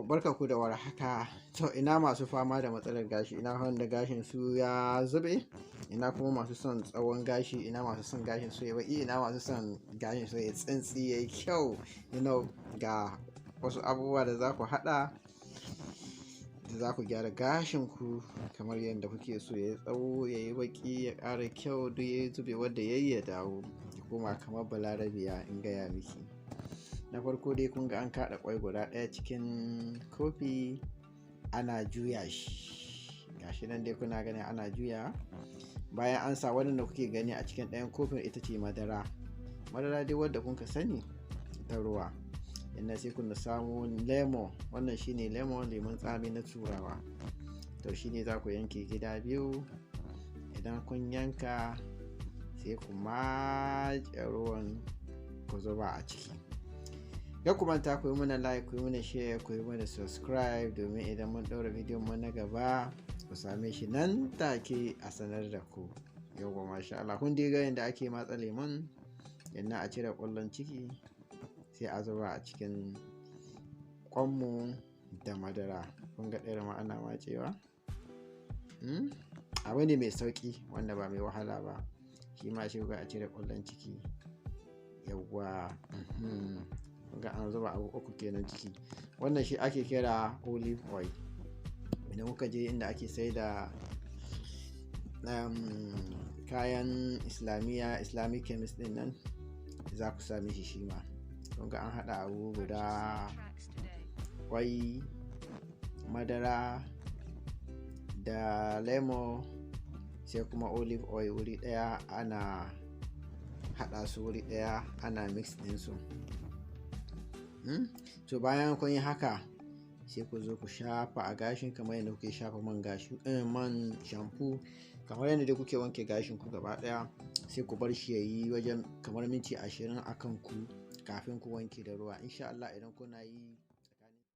Barka ku da warhaka. To, ina masu fama da matsalar gashi, ina wanda gashin su ya zube, ina kuma masu son tsawon gashi, ina masu son gashin su ya baƙi, ina masu son gashin su ya tsintsi yayi kyau. Ga wasu abubuwa da za ku haɗa da za ku gyara gashin ku kamar yadda kuke so ya yi tsawo, ya yi baƙi, ya ƙara kyau, duk ya zube wanda yayi ya dawo ya koma kamar Balarabiya in gaya miki. Na farko dai kun ga an kaɗa ƙwai guda ɗaya cikin kofi, ana juya shi. Gashi nan dai kuna gani ana juya. Bayan an sa, wannan da kuke gani a cikin ɗayan kofin ita ce madara. Madara dai wadda kun ka sani ta ruwa. Inda sai kun samu lemon, wannan shine lemon, lemon tsami na Turawa. To, shine za ku yanke gida biyu. Idan kun yanka, sai ku matse ruwan ku zuba a ciki. Kar ku manta ku yi mana like, ku yi mana share, ku yi mana subscribe, domin idan mun ɗaura bidiyon mu na gaba ku same shi nan take a sanar da ku. Yauwa, masha Allah, kun dai ga yadda ake matsa lemon, yadda a cire ƙwallon ciki, sai a zuba a cikin ƙwanmu da madara. Kun ga ɗaya ma ana matsewa. Abu ne mai sauƙi wanda ba mai wahala ba. Shi ma shi a cire ƙwallon ciki. Yauwa. Kun ga an zuba abu uku kenan ciki. Wannan shi ake kira olive oil. Idan kuka je inda ake saida kayan Islamiyya, Islamic chemist ɗin nan, za ku same shi shi ma. Kun ga an haɗa abu guda: ƙwai, madara da lemo, sai kuma olive oil wuri ɗaya, ana haɗa su wuri ɗaya, ana mix ɗinsu. To, bayan kun yi haka, sai ku zo ku shafa a gashin kamar yadda kuke shafa man gashi, man shampoo, kamar yadda dai kuke wanke gashin ku gaba ɗaya. Sai ku bar shi ya yi wajen kamar minti 20 a kan ku kafin ku wanke da ruwa. Insha Allah idan kuna yi